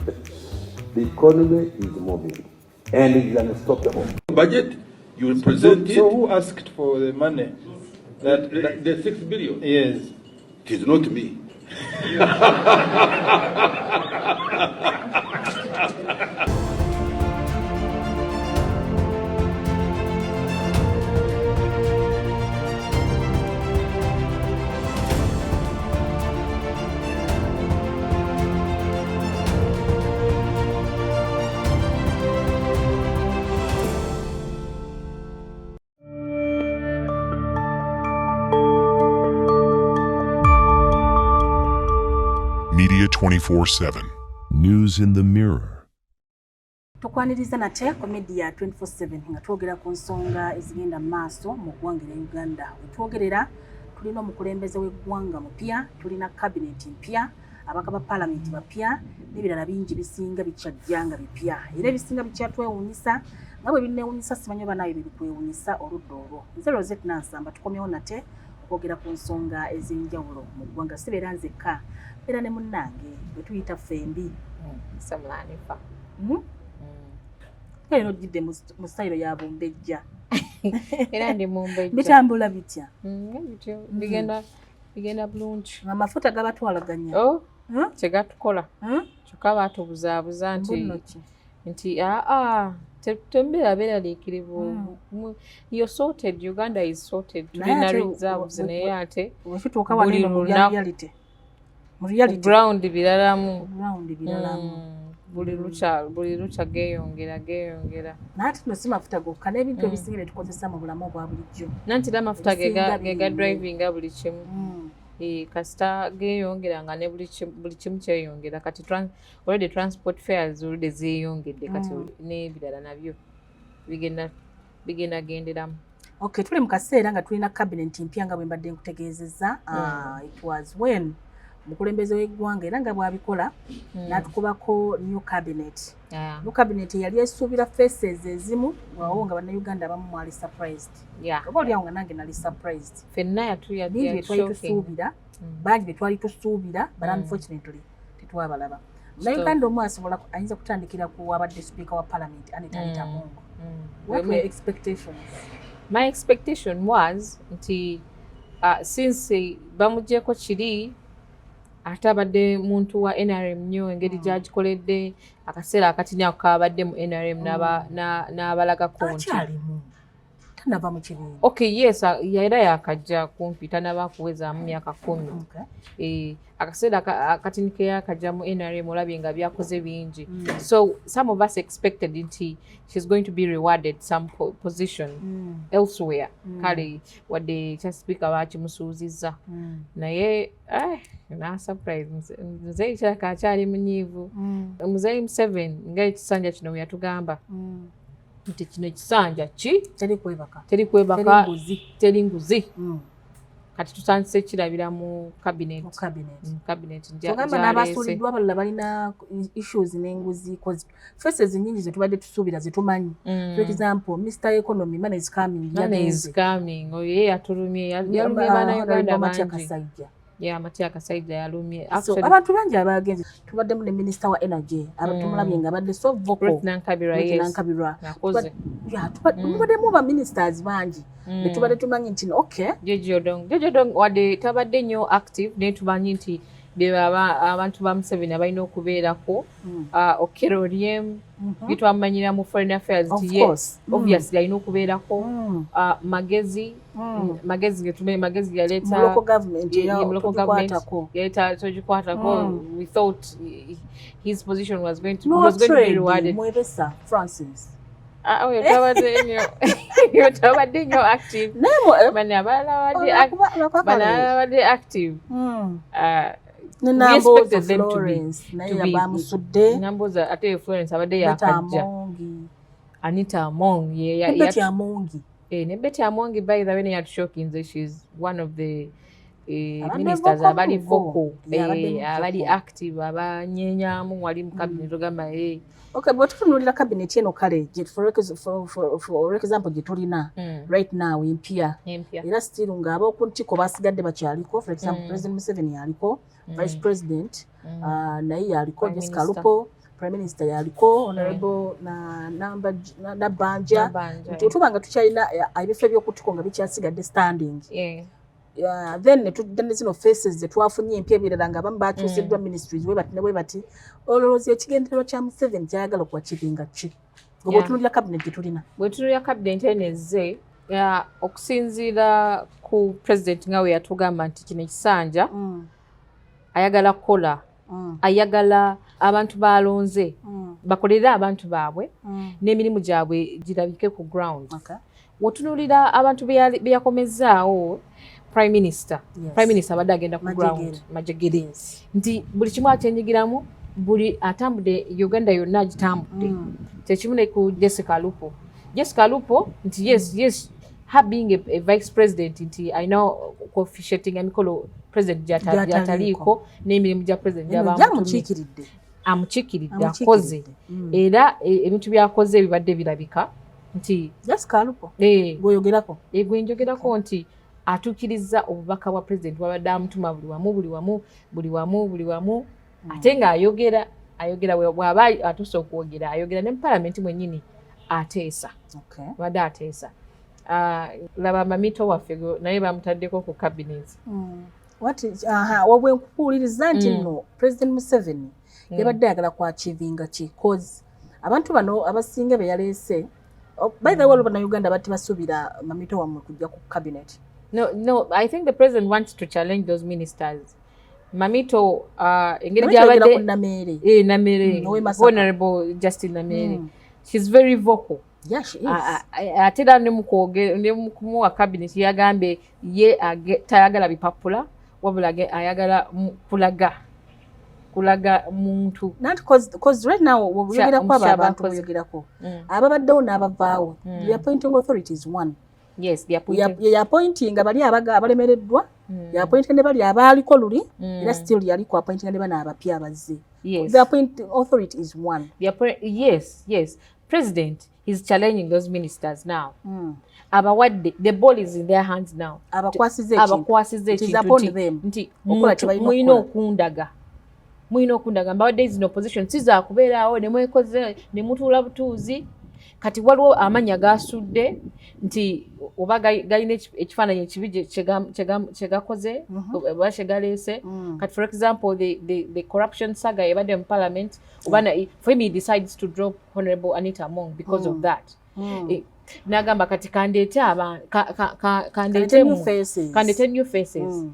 The economy is moving and it is unstoppable. Budget, you present So it, who asked for the money? the 6 billion. Yes. It is not me. Media 24/7. News in the Mirror. Tukwaniriza nate ku Media 24/7 nga twogera ku nsonga ezigenda mu maaso mu ggwanga erya Uganda. Wetwogerera tulina omukulembeze w'eggwanga mupya, tulina kabineti mpya, ababaka ba paalamenti bapya n'ebirala bingi bisinga bikyajja nga bipya, era ebisinga bikyatwewuunyisa nga bwe binneewuunyisa. Simanyi oba naawe bibikwewuunyisa oludda olwo. Nze Rosette Nansamba, tukomyewo nate okwogera ku nsonga ez'enjawulo mu ggwanga. Sibeera nzekka, mbeera ne munnange bwe tuyita ffembi. Samulanifa. Leero ojjidde mu style ya bumbejja. Era ndi mumbejja. Bitambula bitya? Bityo bigenda bulungi. Amafuta gabatwalaganya. Oh, Hmm? kyegatukola. Hmm? Kyokka baatubuzaabuza nti Mbuno ki? Nti aa, tembeera beeraliikirivu. You're sorted, Uganda is sorted. Naye Tulina ate reserves, naye ate wekituuka wano buli eno mu lunaku reality, mu reality ground biralamu. Ground biralamu. Buli lukya geeyongera geeyongera. Naye ate no si mafuta gokka, n'ebintu ebisinga bye tukozesa mu bulamu obwa bulijjo. Nanti era amafuta Ebisinga gega biri- drivinga buli kimu. Kasita geeyongera nga ne buli kimu kyeyongera. Kati already transport fares already zeeyongedde, kati n'ebirala nabyo bigenda genderamu. Okay, tuli mu kaseera nga tulina cabinet mpya nga bwe mbadde nkutegeezezza. Ah, it was when omukulembeze w'eggwanga era nga bw'abikola n'atukubako new cabinet. New cabinet yali esuubira faces ezimu, wawo nga bannayuganda abamu mwali surprised, oba oliawo nga nange nali surprised. Ffenna Bingi bye twali yatushocking. tusuubira, bangi bye twali tusuubira, but unfortunately tetwabalaba. Munnayuganda omu asobola ayinza kutandikira ku wabadde speaker wa parliament, Anita Anita Among. What were expectations? My expectation was nti since bamugyeko kiri, ate abadde muntu wa NRM nnyo, engeri gyagikoledde akaseera akatini ako kabadde mu NRM n'abalagako nti Akyalimu, tanava mu kibiina. Okay, yes, era yakajja kumpi, tanaba kuwezaamu myaka 10. Akaseera akatini ke yakajja mu NRM, olabye nga byakoze bingi. So some of us expected nti she's going to be rewarded some position elsewhere. Kale wadde ekya speaker bakimusuuzizza, naye na surprise, muzeeyi kyaka akyali munyiivu. Muzeeyi Museveni nga ekisanja kino bwe yatugamba nti kino ekisanja ki Teri kwebaka. Teri kwebaka. Teri nguzi. Teri nguzi. Kati tutandise kirabira mu cabinet. Mu cabinet. Mu cabinet Tugamba gyaleese. N'abasuuliddwa abalala balina issues n'enguzi, 'cause faces nyingi zetubadde tusuubira zetumanyi. For example, Mr Economy, money is coming. Money is Yagenze. coming. Oyo ye yatulumye, yalumye bannayuganda Matia bangi. Kasaija. Yeah, Matia Kasaija yalumye. So Actually, abantu bangi abagenze. Tubaddemu ne minister wa energy, tumulabye nga abadde so vocal. Ruth Nankabirwa, Ruth yes. Nankabirwa. Akoze. Yeah, tubaddemu ba ministers bangi betubadde tumanyi nti no, okay. Jeje Odong. Jeje Odong wadde tabadde nnyo active, naye tumanyi nti be abantu ba Museveni abalina okubeerako. Okello Oryem bitwamanyira mu foreign affairs Of nti ye course. Obviously alina okubeerako. Magezi, Magezi getumanyi, Magezi yaleeta Mu local government. Ye mu local government. Togikwatako. Yaleeta togikwatako. We thought his position was going to, No he was going to be trade, rewarded. Mwebesa Francis. Ah, oyo tabadde nnyo, oyo tabadde nnyo active. Naye Bano abalala badde bano abalala badde active. Ne We Nambooze expected them to be- Florence naye to be- yabamusudde. Nambooze ate Florence abadde Betty yakajja. Amongi. Anita Among ye Ne Betty Amongi. Ne Betty Amongi, by the way, ne yatushockinze. She's one of the Abadde ministers vocal abali mu bo. vocal. Yeah, abadde mu abali vocal. Active, abanyenyamu wali mu cabinet, ogamba Okay, bwe tutunuulira cabinet eno kale for example gye tulina right now empya, empya, era still ng'ab'oku ntiko basigadde bakyaliko. For example, President Museveni yaliko, vice president naye yaliko, Prime Jessica Minister. Lupo. Prime Minister yaliko Honorable Nabbanja, nti otuba nga tukyalina ebifo ebyokutiko nga bikyasigadde standing. Then netudda ne zino faces zetwafunye empya, ebirala nga abamu bakyusiddwa ministries we bati ne bwe bati. Olowooza ekigendererwa kya Museveni kyayagala okuachievinga ki nga bw'otunuulira cabinet gye tulina? Bwe tunuulira cabinet eno ezze, okusinziira ku president nga we yatugamba nti kino ekisanja ayagala kukola, ayagala abantu balonze bakolere abantu baabwe n'emirimu gyabwe girabike ku ground. Wotunuulira abantu be yakomezaawo, prime minister, prime minister abadde agenda ku ground, Majegere, nti buli kimu akyenyigiramu, buli atambudde Uganda yonna agitambudde. Kyekimu ne ku Jessica Alupo. Jessica Alupo nti yes, her being a vice president, nti alina officiating emikolo president gyataliiko n'emirimu gya president. Gyamukiikiridde. Amukiikiridde, akoze era ebintu byakoze bibadde birabika nti Jessica Alupo gweyogerako? Gwe njogerako, nti atuukiriza obubaka bwa president bwabadde amutuma buli wamu, buli wamu, buli wamu, buli wamu. Ate ng'ayogera, ayogera bw'aba atuuse okwogera, ayogera ne mu palamenti mwennyini ateesa, abadde ateesa. Laba Mamito waffe naye bamutaddeko ku cabinet. Wabwe nkubuuliriza nti nno President Museveni yabadde ayagala kwachievinga ki? Cause abantu bano abasinga be yaleese, by the way, waliwo Bannayuganda batti basuubira Mamito wammwe kujja ku cabinet. No, I think the president wants to challenge those ministers. Mamito, engeri gyabadde Nameere. Nameere, Honorable Justin Nameere, she's very vocal. Yeah, she is. Ate era ne mukumuwa cabinet yagambye ye tayagala bipapula, wabula ayagala kulaga muntu. Not cause right now woyogerako abo abantu boyogerako ababaddewo n'abavaawo, the appointing authority is one. Yes, the appointing. Ye appointing bali abaga abalemereddwa, ye appointing ne bali abaaliko luli, era still yaliko appointing ne bano abapya abazze. The appointing authority is one. Yes, president is challenging those ministers now. Abawadde, the ball is in their hands now. Abakwasiza ekintu nti mulina okundaga, mulina okundaga. Mbawadde zino position, si zakubeeraawo ne mwekoze ne mutuula butuuzi. Kati waliwo amannya gasudde nti oba galina ekifaananyi ekibi kyegakoze oba kyegaleese. Kati for example, the corruption saga ebadde mu parliament, oba for him, he decides to drop Honorable Anita Among because of that. N'agamba kati kandeete kandeete new faces,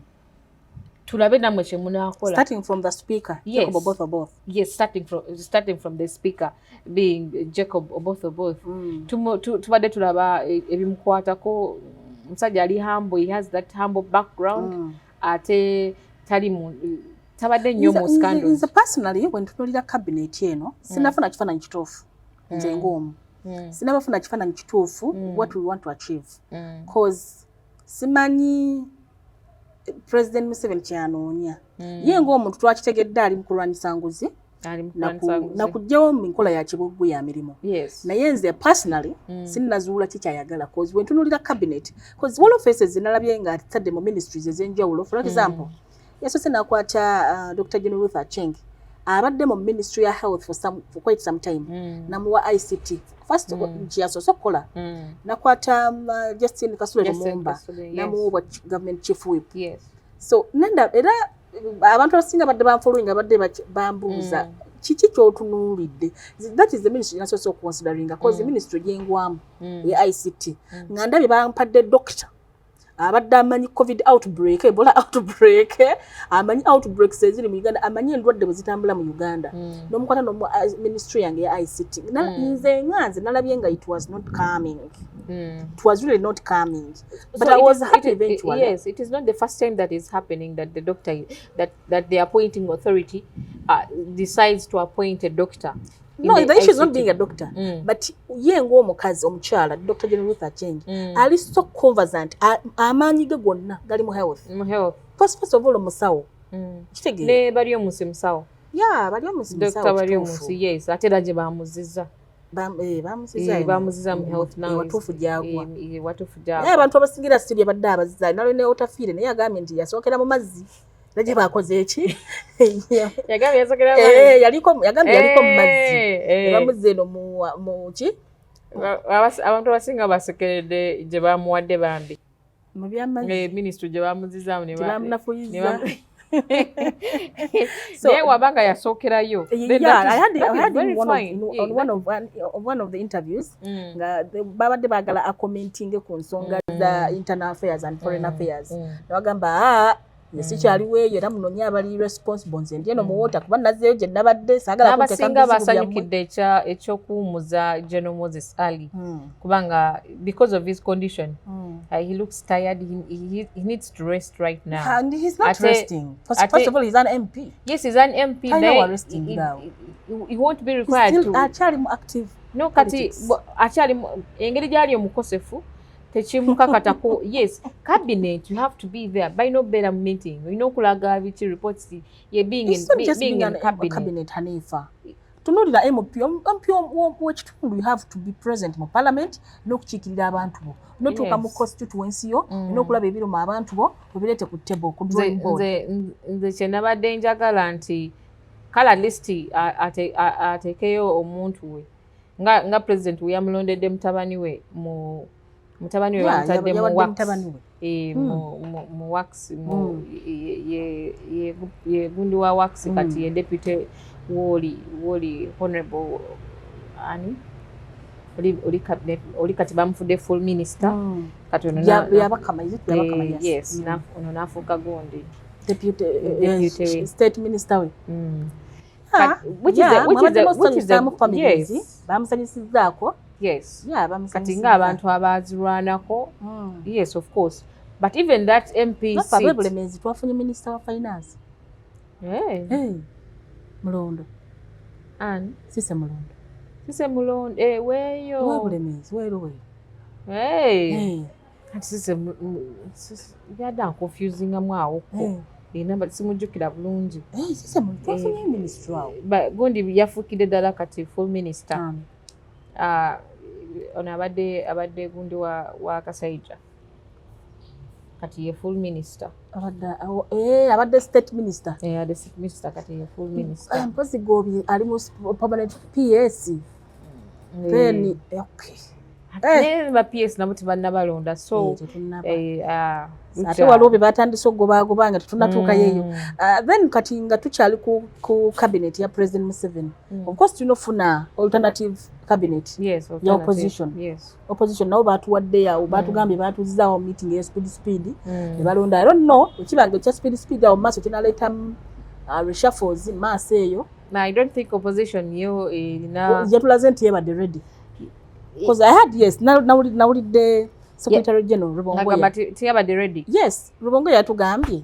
tulabe nammwe kye munaakola. Starting from the speaker. Yes. Jacob Oboth Oboth. Yes, starting from the speaker being Jacob Oboth Oboth. Tubadde tulaba ebimukwatako, omusajja ali humble, he has that humble background. Ate tali mu tabadde nnyo mu scandals. Nze personally, when tunuulira cabinet eno, sinafuna kifaananyi kituufu. Nze ng'omu sinabafuna kifaananyi kituufu what we want to achieve, cause simanyi President Museveni kyanoonya. Ye ng'omuntu twakitegedde ali mu kulwanyisa nguzi nakuggyawo mu nkola ya kibuggu ya mirimu. Naye nze personally sinnazuula ki kyayagala, cause bwe ntunuulira cabinet, cause waliwo faces zinalabye nga atadde mu ministries ez'enjawulo. For example, yasoose n'akwata Dr. Jane Ruth Acheng, abadde mu ministry ya health for quite some time, namuwa ICT first, kyeyasoose okukola. Nakwata Justin Kasule Lumumba, namuwa government chief whip. So nenda era abantu abasinga badde banfollowing, badde bambuuza kiki kyotunuulidde. That is the ministry nasoose okuconsideringa, cause ministry gyengwamu ye ICT, nga ndabye bampadde doctor abadde amanyi COVID outbreak, Ebola outbreak, amanyi outbreaks eziri mu Uganda, amanyi endwadde bwe zitambula mu Uganda, n'omukwata nomu ministry yange ya ICT. Nze nga nze nalabye nga it was not coming. It was really not coming, but So I was happy eventually. Yes, it is not the first time that is happening, that the doctor, that the appointing authority decides to appoint a doctor in No, the issue is not ICT. being a doctor, but ye ng'omukazi omukyala, Dr. Jane Ruth Acheng, ali so conversant, amaanyi ge gonna gali mu health. Mu health. First of all, omusawo. Kitegeera? Ne bali omusi musawo. Yeah, bali omusi Dr. musawo. Bali Kituufu. omusi, yes, ate era gye bamuzizza. Bamuziza. Bamuziza mu health now. Watuufu gyagwa. Watuufu Naye gyagwa. abantu abasingira siri abadde abaziza nalo ne Otafiire, naye agambye nti yasookera mu mazzi. Era gye bakoze eki? Yagambye yasookera Eh, yagambye yaliko mu mazzi. Eh. Ne bamuzza eno mu ki? Abantu abasinga basekeredde gye bamuwadde bambi. Mu byamazzi. Eh, ministry gye bamuzizaamu ne Tebamunafuyiza. Naye wabanga yasookerayo, then Yeah, I had, that I is had very in one of, fine. in, on one of the interviews nga babadde baagala acommentinge ku nsonga za internal affairs and foreign affairs. Ne bagamba, "Ah, nze sikyaliwo eyo, era munonye abali responsible. Nze ndi eno mu water, kuba nazzeeyo gye nabadde, saagala kunteeka mu N'abasinga bizibu byammwe." basanyukidde ekyokuwummuza General Moses Ali, kubanga because of his condition, he looks tired. He needs to rest right now. And he's not resting. First of all, he's an MP. Yes, he's an MP. Talina Naye wa resting now. he won't be He's required still to akyali mu active No, kati politics. Akyali engeri gyali omukosefu, tekimukakatako. Yes, cabinet, you have to be there, balina okubeera mu meeting, olina okulaga biki, reports ye being It's in, not just being being in an cabinet. Cabinet, Hanifa. Tunuulira MP, MP w'ekitundu, you have to be present mu parliament n'okukiikirira abantu bo. N'otuuka mu constituency yo, olina okulaba ebiruma abantu bo, obireete ku table, ku drawing board. Nze kye nabadde njagala nti kale at least ateekeyo omuntu we nga president we yamulondedde mutabani we, mu mutabani we bamutadde mu yawadde works. Mutabani we. Eh, mu works, mu ye gundi wa works. Kati ye deputy woli honorable ani oli cabinet oli, kati bamufudde full minister. Kati ono Byabakama, is it Byabakama? Eh, Yes. yes, ono n'afuuka gundi. Deputy, Deputy we. State minister we. Kati- which is a- which is a- which is a- families yes. bamusanyusizzaako. Yes. Yeah, Kati bamusanyusizza. ng'abantu abazirwanako, yes, of course, but even that MP Naffe seat ab'ebulemeezi twafunye minisita wa finance. Eh, Hey, Mulondo. Ann? Cissy Mulondo. Cissy Mulondo, eh, weeyo. Webulemeezi, weeru weeru. Hey. Hey, Kati Cissy byadda nconfusingamu awokko. Hey. Enamba simujjukira bulungi. Hey, Cissy Mulondo, twafunye minisitule awo. Gundi yafuukidde ddala kati full minister. Ani? Ah, ono abadde gundi wa Kasaija, kati ye full minister. Abadde eh, abadde state minister. Eh, adde state minister, kati ye full minister. Mpozi Gobi ali mu permanent PS. Then okay. Naye ba PS nabo tebannabalonda, so Eh, tetunnaba. eh, ah, Ate waliwo bye batandise okugobaagoba nga tetunnatuukayo eyo. Ah, then kati nga tukyali ku cabinet ya President Museveni, of course tulina okufuna alternative cabinet. Yes, Ya alternative. opposition. Yes. Opposition nabo batuwaddeyo awo, batugambye batuzaawo meeting eya speed speed ne balonda. I don't know ekibanga ekya speed speed awo mu maaso kinaleetamu reshuffles mu maaso eyo. Now, I don't think opposition yo erina Yatulaze nti yebadde ready, because I had, yes, nawulidde Secretary General Rubongoya. Ngagamba teyabadde ready. Yes, Rubongoya yatugambye,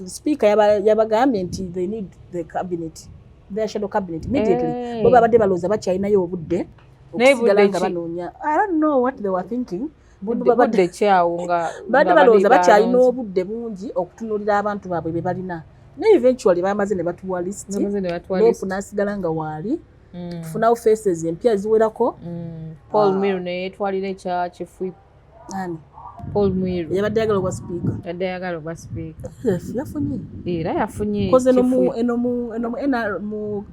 speaker yabagambye nti they need the cabinet, their shadow cabinet immediately. Eh. Bo babadde balowooza bakyalinayo obudde Naye okusigala budde nga ki? banoonya. I don't know what they were thinking. Budde kyawo nga Badde nga balowooza bakyalina balonze. obudde bungi okutunuulira abantu baabwe be balina, naye eventually bamaze ne batuwa list. Bamaze ne batuwa Hope list. n'asigala nga waali. Tufunawo faces empya eziwerako. Paul Ah. Mwiru ne yeetwalira ekya chief whip. Ani? Paul Mwiru. Yabadde ayagala obwa sipiika. Yadde ayagala obwa sipiika. Yes, yafunye. Era yafunye Koze chief whip. eno mu NR,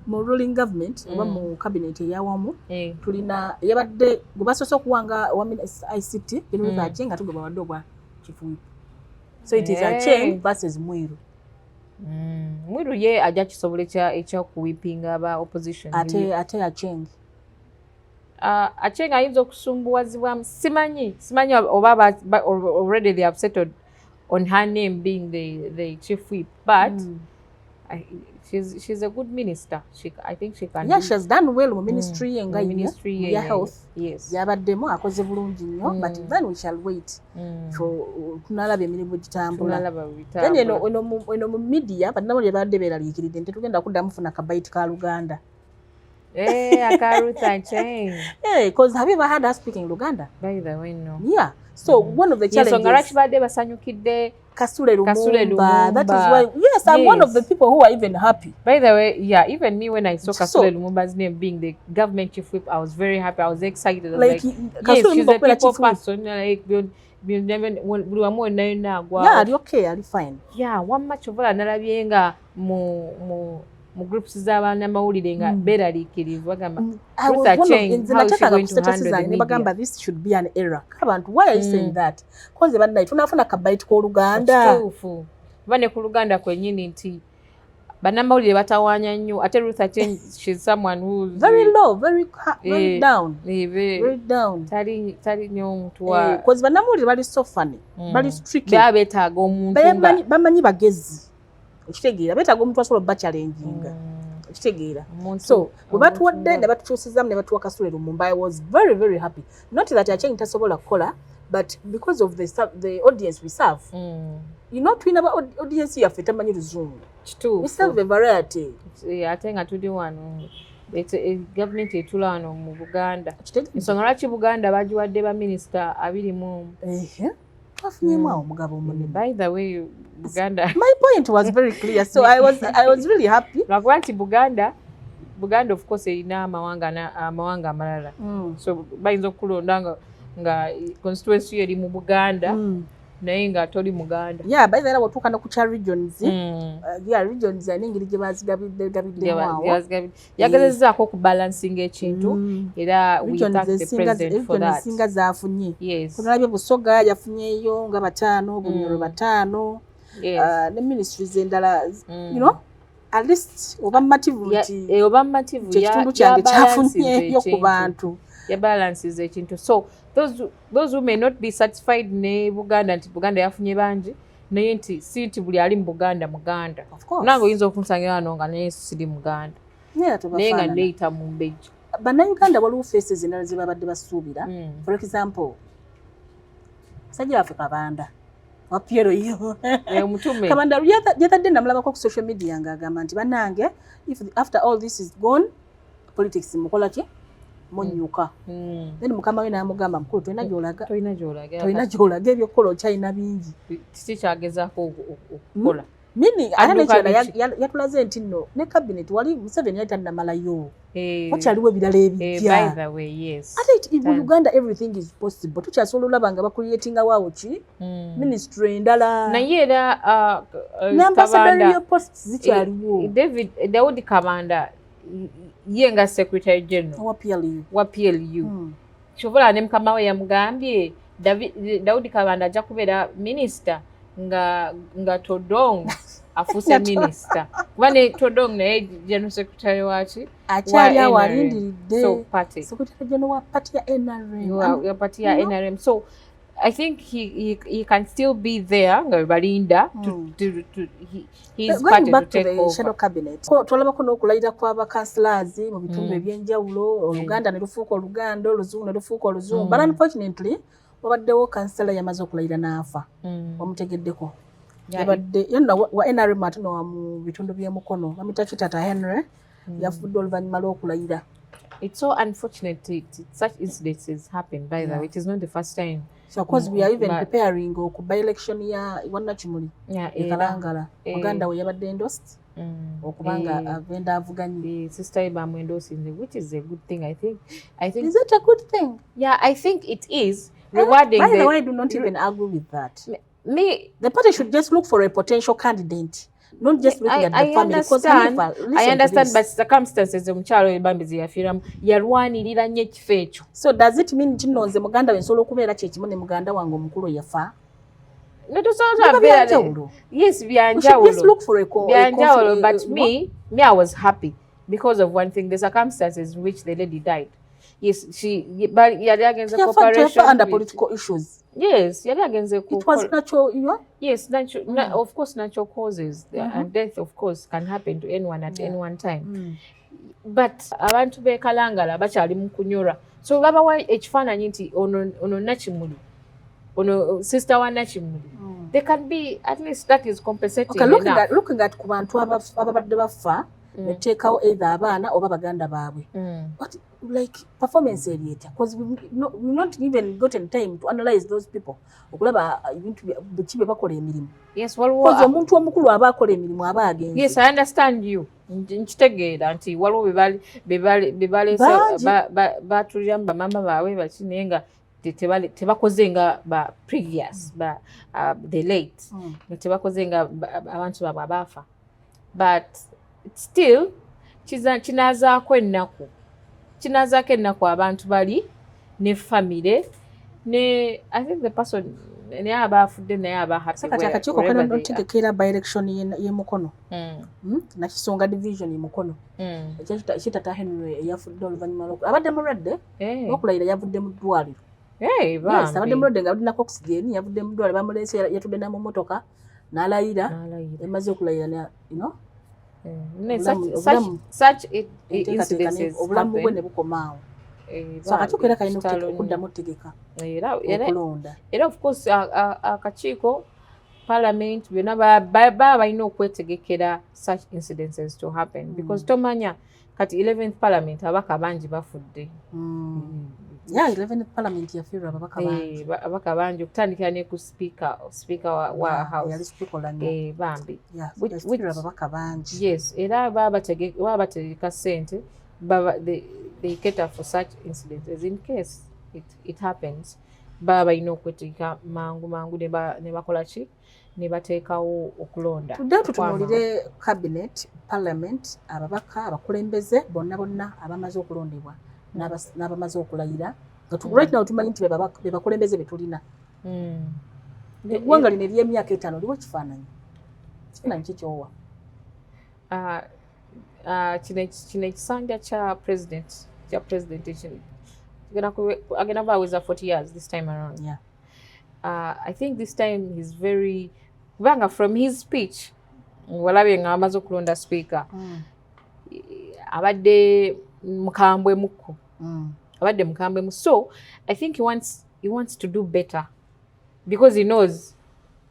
mu ruling government oba mu cabinet eyawamu, tulina yabadde gwe basoose okuwanga owa ICT, General Aceng, ate gwe bawadde obwa chief whip. So it is Aceng versus Mwiru. Mwiru ye ajja kisobola ekyokuwipinga aba opposition. Ate Aceng. Aceng ayinza okusumbuwazibwamu, simanyi oba already they have settled on her name being the chief whip, but she's a good minister. I think she can Yeah, she has done well mu ministry ye nga mu ye, ministry mu ye, ya health. Yes. Yabaddemu akoze bulungi nnyo, but then we shall wait for tunalaba emirimu gitambula. Tunalaba Then eno bitambula. eno mu media bannamawulire babadde beeraliikiridde nti tetugenda kuddamu funa kabayiti ka Luganda. Eh, aka Ruth Aceng. Hey, 'cause have you ever heard her speaking Luganda? By the way, no. Yeah, so one of the Ensonga lwaki challenges badde basanyukidde Kasule Lumumba. Kasule Lumumba. That is why, yes, I'm one of the people who are even happy. By the way, yeah, even me when I saw Kasule So- Lumumba's name being the government chief whip, I was very happy. I was excited. I was Like, like, Kasule yes, she's Lumumba a kubeera people chief whip. person. Like, buli wamu wonna yonna agwa. Yeah, ali okay, ali fine. Yeah, wamma kyovola nalabye nga mu groups z'abannamawulire nga beeraliikirivu bagamba I Ruth was one of Aceng, nze how is she nateekanga going ku to status handle the zange ne media? bagamba this should be an error. Abantu, why are you saying that? Konze bannaye tunaafuna kabayiti k'Oluganda. Kituufu, kuba ne ku Luganda kwennyini nti bannamawulire batawaanya nnyo, ate Ruth Aceng, she's someone who's Very low, very, very down. Very down. Tali nnyo omuntu wa Because bannamawulire bali so funny. Bali tricky. Baba beetaaga omuntu nga Bamanyi bagezi. Okitegeera, beetaaga omuntu asobola obachallenginga. Okitegeera. So bwe batuwadde ne batukyusizaamu ne batuwa Kasule Lumumba, I was very, very happy. Not that Aceng tasobola kukola, but because of the audience we serve. Tulina ba audience yaffe tamanyi Luzungu. We serve a variety. Ate nga tuli wano, gavumenti etula wano mu Buganda. Okitegeera? Ensonga lwaki Buganda bagiwadde baminisita 21. Ehe. Twafunyemu awo omugabo omunene. By the way, Buganda My point was very clear, so I was really happy. Lwakuba nti Buganda of course erina amawanga amalala, so bayinza okukulonda nga constituency yo eri mu Buganda, naye nga toli Muganda. Yeah, by the way, watuuka ne ku kya regions. Yeah, regions alina engeri gye bazigabiddemu awo. Yagezezzaako okubalansinga ekintu, era we Regions thank the president for regions that. ezisinga zaafunye. Yes. Kunalabye Busoga yafunyeyo nga bataano, Bunyoro bataano, ne ministries endala, at least oba mumativu nti oba mumativu. nti ekitundu kyange kyafunyeyo ku bantu. Yabalansiza ekintu, so those who may not be satisfied ne Buganda nti Buganda yafunye bangi, naye nti si nti buli ali mu Buganda Muganda. Of course. Nange oyinza okunsangira wano nga naye siri Muganda, Naye era naye nga tobafaanana. neeyita mu mbejja. Bannayuganda waliwo faces endala ze babadde basuubira. For example, musajja waffe Kabanda wa PLU. Omutume. Kabanda yatadde, namulabako ku social media ng'agamba nti bannange, if after all this is gone, politics mukola ki, munyuka. Then mukama we n'amugamba, mukulu, tolina gy'olaga. Tolina gy'olaga. Tolina gy'olaga, ebyokukola okyalina bingi. Kiki kyagezaako okukola? Meaning ate Adduka nekirala, biki? yatulaze nti nno ne cabinet wali Museveni yali tannamalayo, wakyaliwo ebirala By ebijja. the way, yes. Ate mu Uganda everything is possible, tukyasobola olaba nga bacreatinga waawo ki, ministry endala. Naye era Ne ambassadorial Kabanda, posts zikyaliwo. David Daudi Kabanda ye nga secretary general owa PLU. Wa PLU. Kyova ne mukama we yamugambye Daudi Kabanda ajja kubeera minisita nga Todong afuuse minisita, kuba ne Todong naye general secretary waki? Akyali awo Wa NRM. alindiridde. So party Secretary general wa party ya NRM. Wa party ya NRM, so I think he can still be there nga balinda to his Going party back to to take the over. shadow cabinet. Twalabako n'okulayira kw'abakansulazi mu bitundu ebyenjawulo, Oluganda ne lufuuka Oluganda, Oluzungu ne lufuuka Oluzungu. But unfortunately, wabaddewo kansala yamaze okulayira n'afa. Wamutegeddeko? Yabadde yenna wa NRM, ate no wa mu bitundu by'e Mukono, bamuyita Kitata Henry, yafudde oluvannyuma lw'okulayira. It's so unfortunate such incidences happen, by the way. It is not the first time. So of course we are even preparing ku by election ya Wannakimuli e Kalangala. Muganda we yabadde endorsed okubanga agenda avuganye. Sister we bamwendorsinze, which is a good thing, I think. I think Is it a good thing? Yeah, I think it is rewarding By the the, way, I do not even agree with that. Me The party should just look for a potential candidate, not just looking at the I family. Because understand, Hanifa, listen I to understand, this. but circumstances omukyalo oyo bambi ze yafiiramu, yalwanirira nnyo ekifo ekyo. So does it mean nti nno nze muganda we nsobola okubeera kyekimu ne muganda wange omukulu yafa? No, tosobola Biba beera- byanjawulo. Yes, We should just byanjawulo. look for a Byanjawulo, but me, I was happy because of one thing, the circumstances in which the lady died. Yes, she, but yali agenze Teyafa cooperation under with- political issues. Yes, yali agenze ku It was natural. Yes, natural, of course, natural causes. And death, of course, can happen to anyone at any one time. But abantu b'e Kalangala bakyali mu kunyolwa. So babawa ekifaananyi nti ono Nakimuli, ono sister wa Nakimuli. They can be, at least that is compensating Okay, looking enough. at, looking at ku bantu ababadde bafa. Netuteekawo either abaana oba baganda baabwe. But like performance eri etya? Because we've not even gotten time to analyze those people, okulaba ebintu biki bye bakola emirimu. Yes, waliwo. Because omuntu omukulu aba akola emirimu aba agenze. Yes, I understand you. Nkitegeera nti waliwo be baleese. Bangi. Batuliramu bamaama baabwe baki, naye nga tebakoze nga ba previous ba the late, nga tebakoze nga abantu baabwe abaafa, but still kinaazaako ennaku abantu bali ne family ne, I think, the person naye aba afudde, naye aba happy. Kati akakiiko wherever kalina they are. otegekera by election y'e Mukono, Nakisonga division e Mukono. Ekitata Henry eyafudde oluvannyuma abadde mulwadde, okulayira yavudde mu ddwaliro. Hey, Yes, abadde bambi. mulwadde nga alinako oxygen, yavudde mu ddwaliro, bamuleese, yatudde na mu motoka n'alayira. N'alayira. Emaze okulayira Such enteekateeka incidences obulamu bwe happen. ne bukoma awo. So Bambi, akakiiko era kalina kitalo nnyo. okuddamu otegeka Era okulonda. Era of course akakiiko, parliament, byonna baba balina okwetegekera such incidences to happen, because tomanya kati 11th parliament ababaka bangi bafudde. Yeah, 11th parliament yafiirwa ababaka bangi. Ababaka bangi, okutandikira ne ku speaker wa Yeah, house. yali speaker Oulanyah. Bambi. Yeah, yafiirwa ababaka bangi. Yes, era baba bategeka ssente, baba they cater for such incidences in case it happens. Baba balina okwetegeka mangu mangu ne bakola ki, ne bateekawo okulonda Tuddeyo tutunuulire cabinet, parliament, ababaka, abakulembeze bonna bonna abamaze okulondebwa n'abamaze okulayira, nga right now tumanyi nti be bakulembeze be tulina. Eggwanga lino ery'emyaka 5 liwo kifaananyi kikyowa? Ah, ah, kino ekisanja kya president kino agenda kuba aweza 40 years this time around. I think this time he's very, kubanga from his speech walabye nga bamaze okulonda speaker, abadde mukambwe mukko. Abadde mukambwe mu, so I think he wants to do better because he knows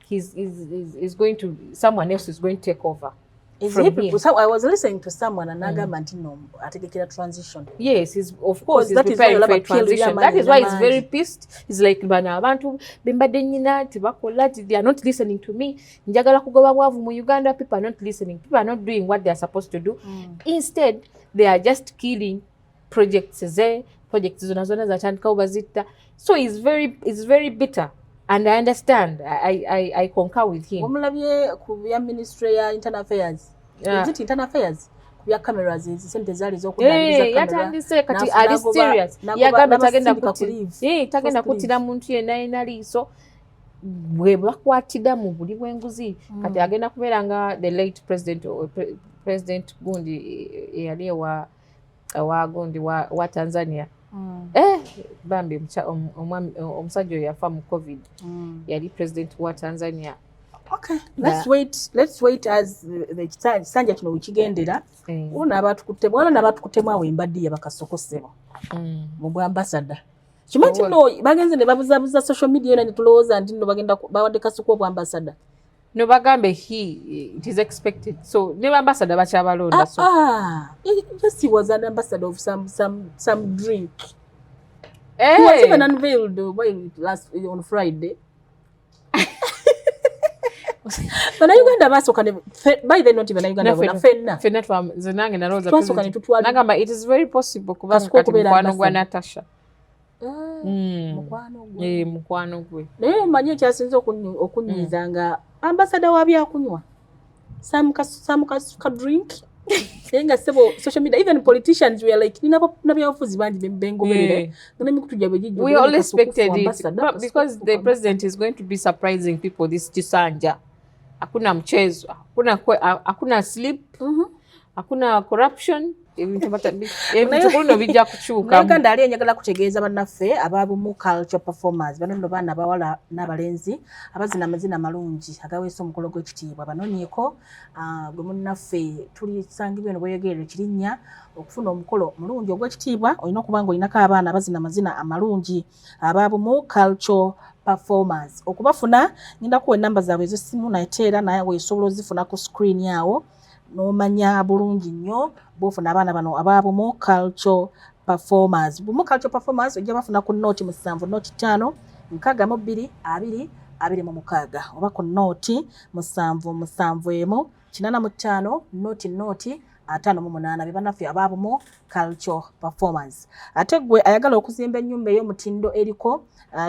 he's going to, someone else is going to take over Is from he him. So I was listening to someone anagamba nti no, ategekera transition. Yes, he's, of course, Because he's that is why preparing for a olaba PLU transition. y'amaanyi That is why he's n'amangi. very pissed. He's like, bano abantu bembadde nyina tebakola, they are not listening to me. Njagala kugoba bwavu mu Uganda, people are not listening. People are not doing what they are supposed to do. Instead, they are just killing projects ze, projects zona zona zatandikawo bazitta. So he's very bitter. And I understand. I concur with him. Omulabye ku bya ministry ya internal affairs? Yeah. Is it internal affairs? Ku bya cameras, ezi sente zaali z'okuddaabiriza Eh, camera. yatandise kati ali serious. Yagamba tagenda kuttira muntu yenna yenna liiso bwe bakwatira mu buli bw'enguzi. Kati agenda kubeera nga the late president, president gundi, eyali ewa gundi wa Tanzania. Bambi, omusajja oyo yafa mu COVID. Yali president wa Tanzania. Okay, let's wait, let's wait as the kisanja kino wekigendera. Waliwo n'abatukuttemu awo embaddiya bakasokosebo mu bwambasada. Kimanyi nti nno bagenze ne babuzabuza social media yona ne tulowooza nti nno bagenda bawadde Kasuku obwambasada. No, bagambe he, it is expected, so ne bambasada bakyabalonda, so Ah, ah, just he was an ambassador of some drink. He was even unveiled while last on Friday. Bannayuganda basooka ne by then, not Bannayuganda Naffe bonna, ffenna. Ffenna nze nange nalowooza Twasooka ne tutwala nagamba it is very possible kubanga Kasuku kati okubeera mukwano gwa ambassador. Natasha. Mukwano gwe. Eh, mukwano gwe. Naye omanyi ekyasinze okunyiiza nga ambasada wa byakunywa, some ka drink, naye nga sebo social media, even politicians were like, nina nabyabufuzi bangi bengoberera nga n'emikutu gyabwe gijjudde We all Kasuku expected for it ambassador, but Kasuku because for the president is going to be surprising people this kisanja. Hakuna mchezo, hakuna sleep, hakuna corruption. Ebintu kuno bijja kukyukamu. Uganda ali enjagala kutegeeza bannaffe ababumu culture performers bano nno, baana abawala n'abalenzi abazina amazina amalungi agaweesa omukolo gw'ekitiibwa, banonyeeko gwe munnaffe tulisangibwa eno bweyogerere Kirinnya. Okufuna omukolo mulungi ogw'ekitiibwa olina okuba nga olinako abaana abazina amazina amalungi, ababumu culture performers. Okubafuna ngenda kuwa enamba zaabwe ez'essimu, nate era nawe osobola ozifuna ku screen awo. N'omanya bulungi nnyo bw'ofuna abaana bano abaabumu culture performers. Bumu culture performers ojja bafuna ku 07 05 62 2 26 oba ku 07 71 85 00 58 be bannaffe abaabumu culture performance. Ate gwe ayagala okuzimba ennyumba ey'omutindo eriko,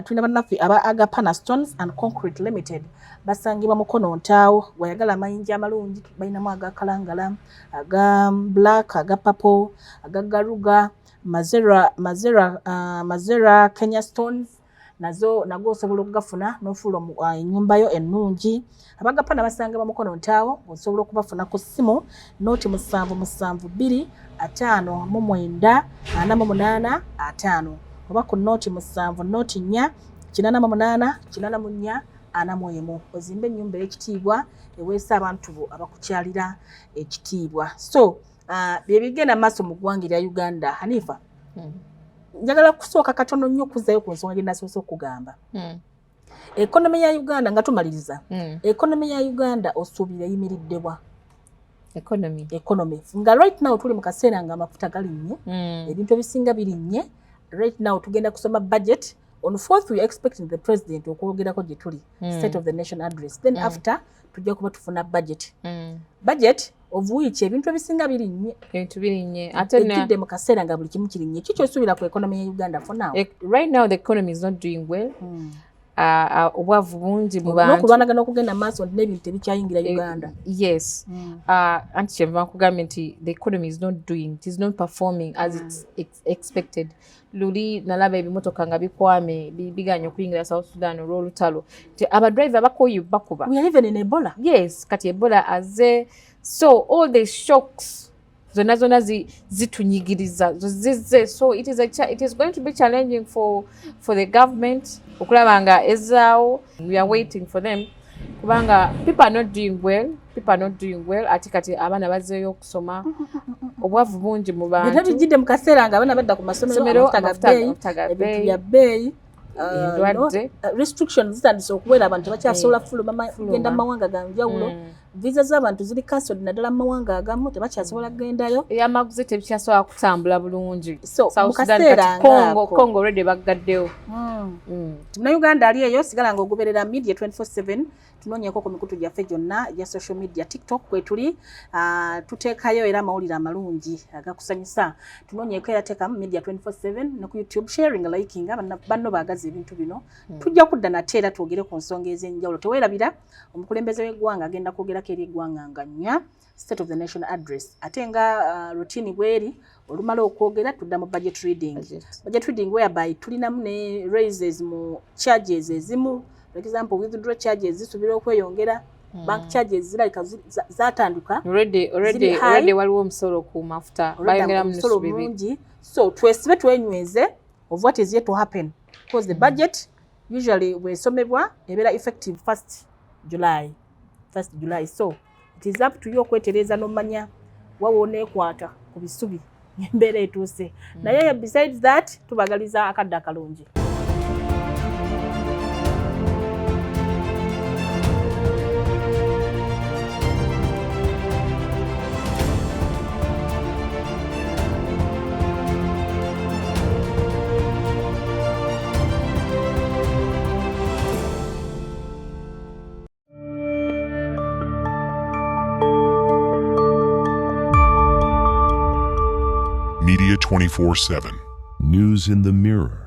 tulina bannaffe aba Agapana Stones and Concrete Limited, basangibwa Mukono Ntaawo. Gwayagala amayinja amalungi, balinamu aga kalangala, aga black, aga purple, aga garuga, mazera, mazera, mazera Kenya stones nazo nago osobola okugafuna n'ofuula ennyumba yo ennungi. Abagapana basangibwa Mukono Ntaawo. Osobola okubafuna ku ssimu 0772 59 48 50 oba ku 07 04 88 84 41, ozimbe ennyumba ey'ekitiibwa eweesa abantu bo abakukyalira ekitiibwa. So byebigenda maaso mu ggwanga erya Uganda. Hanifa, njagala kusooka katono nnyo okuzzayo ku nsonga gye nasoose okugamba, economy ya Uganda, nga tumaliriza. Economy ya Uganda osuubira eyimiriddebwa? Economy. Economy nga right now tuli mu kaseera nga amafuta galinnye, ebintu ebisinga birinnye. Right now tugenda kusoma budget on 4th. We are expecting the president okwogerako gye tuli, state of the nation address. Then after tujja kuba tufuna budget, budget of which ebintu ebisinga birinnye. Ebintu birinnye ate Ejjudde mu kaseera nga buli kimu kirinnye. Ki kyosuubira ku economy ya Uganda for now? Right now the economy is not doing well. Obwavu bungi mu bantu. N'okulwanagana okugenda mu maaso nti n'ebintu tebikyayingira Uganda. Yes. Anti kyenva nkugambye nti the economy is not doing, it is not performing as it's expected. Luli nalaba ebimotoka nga bikwame, biganye okuyingira South Sudan olw'olutalo, nti abadriver bakoye bakuba. We are even in Ebola. Yes, kati Ebola aze, so all the shocks zonna zonna zitunyigiriza, zizze. So it is going to be challenging for the government okulaba nga ezaawo. We are waiting for them kubanga people are not doing well, people are not doing well. Ate kati abaana bazzeeyo okusoma, obwavu bungi mu Byonna bantu. bijjidde mu kaseera nga abaana badda ku masomero, Somero, amafuta ga bbeeyi, amafuta ga ebintu bbeeyi, bya bbeeyi, endwadde. Restrictions zitandise okubeera, abantu tebakyasobola fuluma, Fuluma. kugenda mu mawanga ga njawulo. Visa z'abantu ziri cancelled naddala mu mawanga agamu, tebakyasobola kugendayo. Ebyamaguzi tebikyasobola kutambula bulungi. So, mu South Sudan kaseera kati Congo, ng'ako. Congo already baggaddewo. Munnayuganda ali eyo, sigala nga ogoberera Media 24/7. Tunoonyeko ku mikutu gyaffe gyonna egya social media, TikTok kwetuli, tuteekayo era amawulire amalungi agakusanyusa. Tunoonyeko era teekamu Media 24/7 ne ku YouTube, sharing, liking, banno baagaza ebintu bino. Tujja kudda nate era twogere ku nsonga ez'enjawulo. Teweerabira, omukulembeze w'eggwanga agenda kwogerako eri eggwanga nga 4, state of the nation address. Ate nga routine bweri, olumala okwogera tudda mu budget reading. Budget. Budget reading whereby tulinamu ne raises mu charges ezimu. For example, withdraw charges zisuubira okweyongera, bank charges zirabika zatandika Already ziri high. Already waliwo omusolo ku mafuta, Already bayongeramu omusolo nusu 2. mungi. So twesibe twenyweze of what is yet to happen, because the budget usually bwesomebwa ebeera effective 1st July, 1st July. So it is up to you okwetereza n'omanya wawa oneekwata ku bisubi embeera etuuse. Naye besides that, tubagaliza akadde akalungi. Media 24/7. News in the Mirror.